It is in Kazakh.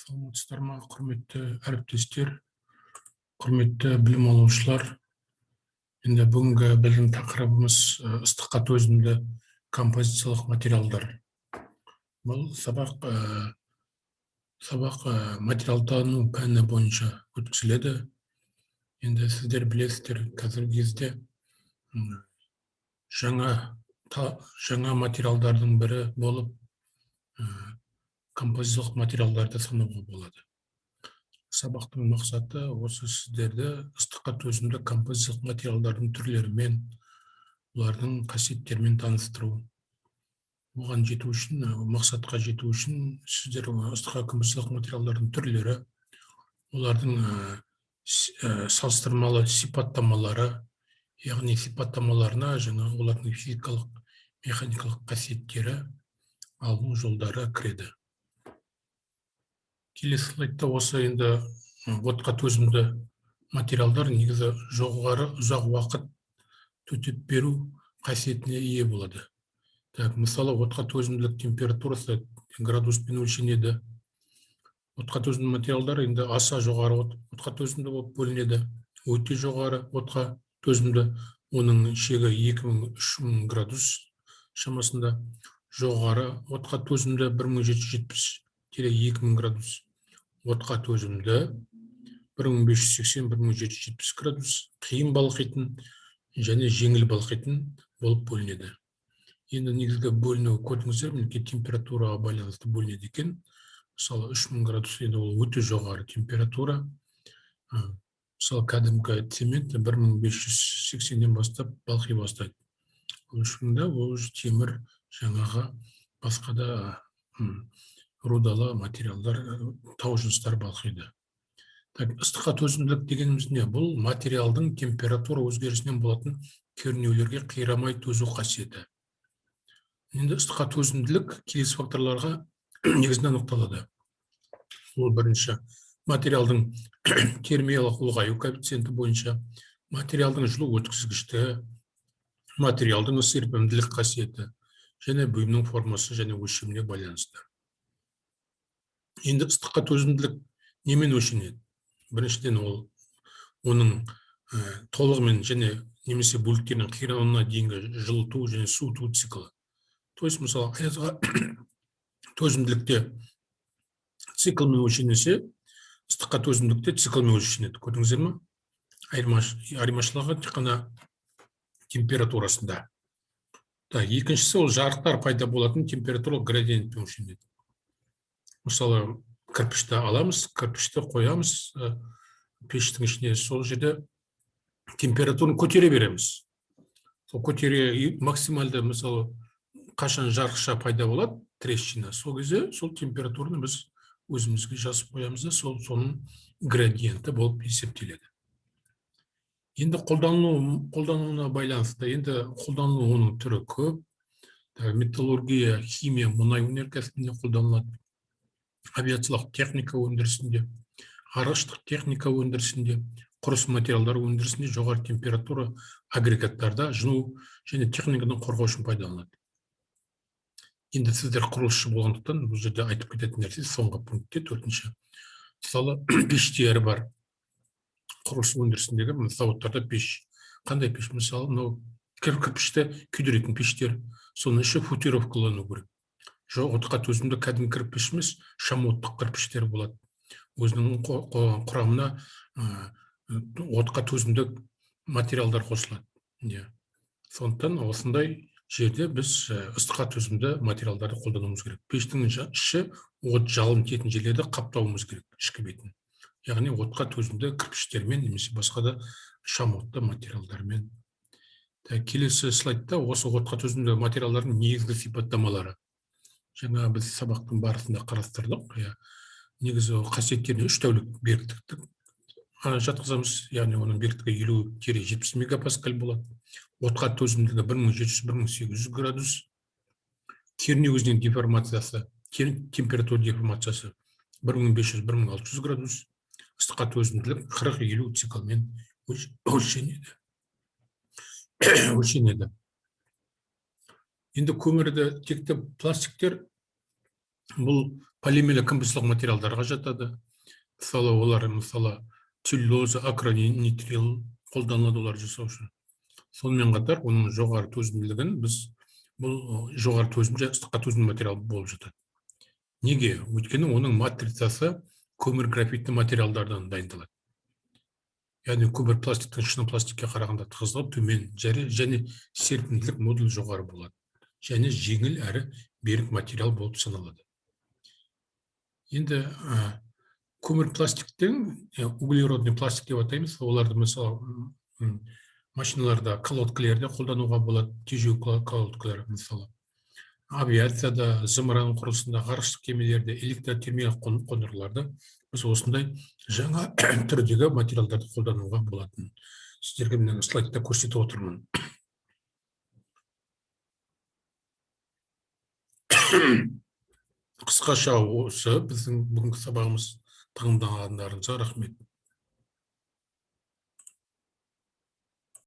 Саламатсыздар ма, құрметті әріптестер, құрметті білім алушылар! Енді бүгінгі біздің тақырыбымыз ыстыққа төзімді композициялық материалдар. Бұл сабақ материалтану пәні бойынша өткізіледі. Енді сіздер білесіздер, қазіргі кезде жаңа материалдардың бірі болып композициялық материалдарды санауға болады. Сабақтың мақсаты осы: сіздерді ыстыққа төзімді композициялық материалдардың түрлерімен, олардың қасиеттерімен таныстыру. Оған жету үшін, мақсатқа жету үшін сіздер ыстыққа композициялық материалдардың түрлері, олардың салыстырмалы сипаттамалары, яғни сипаттамаларына жаңағы олардың физикалық, механикалық қасиеттері, алыну жолдары кіреді. Келесі слайдта осы енді отқа төзімді материалдар негізі жоғары ұзақ уақыт төтеп беру қасиетіне ие болады. Так, мысалы, отқа төзімділік температурасы градуспен өлшенеді. Отқа төзімді материалдар енді аса жоғары отқа төзімді болып бөлінеді. Өте жоғары отқа төзімді, оның шегі 2000-3000 градус шамасында. Жоғары отқа төзімді 1770-2000 градус. Отқа төзімді 1580-1770 градус. Қиын балқитын және жеңіл балқитын болып бөлінеді. Енді негізгі бөліну, көрдіңіздер, мінекей, температураға байланысты бөлінеді екен. Мысалы, 3000 градус енді ол өте жоғары температура. Мысалы, кәдімгі цемент 1580-нен бастап балқи бастайды. Ал 3000-да ол уже темір, жаңағы басқа да рудалы материалдар, тау жыныстары балқиды. Так, ыстыққа төзімділік дегеніміз не? Бұл материалдың температура өзгерісінен болатын кернеулерге қирамай төзу қасиеті. Енді ыстыққа төзімділік келесі факторларға негізінен анықталады. Ол бірінші, материалдың термиялық ұлғаю коэффициенті бойынша, материалдың жылу өткізгіштігі, материалдың серпімділік қасиеті және бұйымның формасы және өлшеміне байланысты. Енді ыстыққа төзімділік немен өлшенеді? Біріншіден, ол оның толығымен және немесе бөліктерінің қирауына дейінгі жылыту және суыту циклі. То есть, мысалы, аязға төзімділікте циклмен өлшенсе, ыстыққа төзімділікте циклмен өлшенеді. Көрдіңіздер ме? Айырмашылығы тек қана температурасында. Так, екіншісі, ол жарықтар пайда болатын температуралық градиентпен өлшенеді. Мысалы, кірпішті аламыз, кірпішті қоямыз пештің ішіне, сол жерде температураны көтере береміз. Сол көтере максималды, мысалы, қашан жарықша пайда болады, трещина, сол кезде сол температураны біз өзімізге жазып қоямыз да, сол соның градиенті болып есептеледі. Енді қолдануына байланысты. Енді қолданылу оның түрі көп. Так, металлургия, химия, мұнай өнеркәсібінде қолданылады, авиациялық техника өндірісінде, ғарыштық техника өндірісінде, құрылыс материалдары өндірісінде жоғары температура агрегаттарда жылу және техникадан қорғау үшін пайдаланылады. Енді сіздер құрылысшы болғандықтан, бұл жерде айтып кететін нәрсе соңғы пунктте, төртінші. Мысалы, пештері бар құрылыс өндірісіндегі, мына зауыттарда пеш. Қандай пеш? Мысалы, мынау кірпішті күйдіретін пештер, соның іші футеровкалану керек. Жоқ, отқа төзімді кәдімгі кірпіш емес, шамоттық кірпіштер болады. Өзінің құрамына отқа төзімді материалдар қосылады, иә. Сондықтан осындай жерде біз ыстыққа төзімді материалдарды қолдануымыз керек. Пештің іші от, жалын тиетін жерлерді қаптауымыз керек, ішкі бетін, яғни отқа төзімді кірпіштермен немесе басқа да шамотты материалдармен. Так, келесі слайдта осы отқа төзімді материалдардың негізгі сипаттамалары. Жаңа біз сабақтың барысында қарастырдық, иә. Негізі қасиеттеріне 3 тәулік беріктікті жатқызамыз, яғни оның беріктігі 50-70 мегапаскаль болады. Отқа төзімділігі 1700-1800 градус. Кернеу өзінің деформациясы, температура деформациясы 1500-1600 градус. Ыстыққа төзімділік 40-50 циклмен өлшенеді. Енді көмірді текті пластиктер. Бұл Полимерлі композициялық материалдарға жатады. Мысалы, олар, мысалы, целлюлоза, акрилонитрил қолданылады олар жасау үшін. Сонымен қатар оның жоғары төзімділігін біз, бұл жоғары төзімді, ыстыққа төзімді материал болып жатады. Неге? Өйткені оның матрицасы көмір графитті материалдардан дайындалады. Яғни көмір пластиктің шыны пластикке қарағанда тығыздығы төмен және серпімділік модулі жоғары болады. Және жеңіл әрі берік материал болып саналады. Енді көмір пластиктен, углеродный пластик деп атаймыз, оларды, мысалы, машиналарда колодкалерде қолдануға болады, тежеу колодкалар, мысалы. Авиацияда, зымыран құрылысында, ғарыштық кемелерде, электротермиялық қондырғыларда біз осындай жаңа түрдегі материалдарды қолдануға болатын. Сіздерге мына слайдта көрсетіп отырмын. Қысқаша осы біздің бүгінгі сабағымыз. Тыңдағандарыңызға рахмет.